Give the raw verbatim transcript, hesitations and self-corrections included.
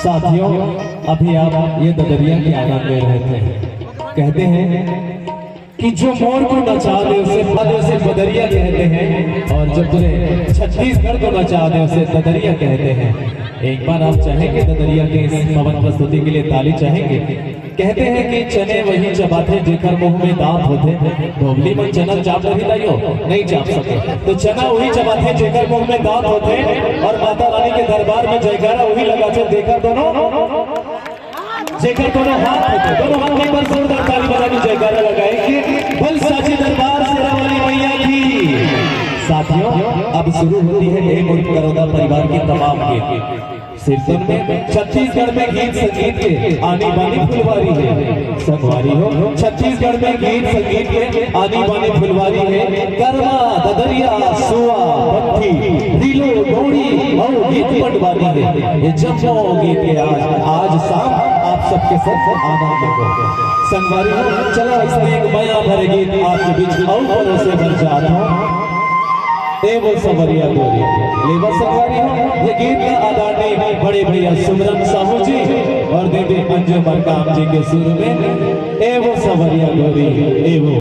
साथियों, अभी आप ये ददरिया के आनंद ले रहे थे। कहते हैं, कि जो मोर को नचा दे उसे, दे उसे बदरिया कहते हैं, और जो पूरे छत्तीसगढ़ को नचा दे उसे ददरिया कहते हैं। एक बार आप चाहेंगे ददरिया के इस पवन प्रस्तुति के लिए ताली चाहेंगे? कहते हैं कि चने वही चबाथे जेकर मुंह में दांत होथे। भोगली मन चना चाप रही लाइयो, नहीं चाप सके, तो चना वही चबाथे जेकर मुंह में दांत होथे, और माता रानी के दरबार में जयकारा वही लगाथे जेकर दोनों जेकर दोनों हाथ होथे, दोनों हाथ में एक बार जोरदार ताली बजा के जयकारा लगाए कि बोल साची दरबार शेरा वाली मैया की। साथियों, अब शुरू होती है ए मोर करोदा परिवार की तमाम गीत। सिरतोन में छत्तीसगढ़ में गीत संगीत के आनी बानी फुलवारी है। संगवारी हो, छत्तीसगढ़ में गीत संगीत के आनी बानी फुलवारी है। गरमा, ददरिया, सुआ, बत्ती, रीलो, डोड़ी और गीत पटवारी है। ये जम्मो गीत के आज, आज शाम आप सबके साथ आनंद लेबो। संगवारी हो, चलो इसमें एक मया भरे गीत आपके बीच अउ परोसे बर जात हों। ए वो सवरिया गोरी, लेवा संगवारी हो, ये गीत ला आदरणीय बड़े भैया सुमरन साहू जी और दीदी अंजू मरकाम जी के सुर में, ए वो सवरिया गोरी, ए वो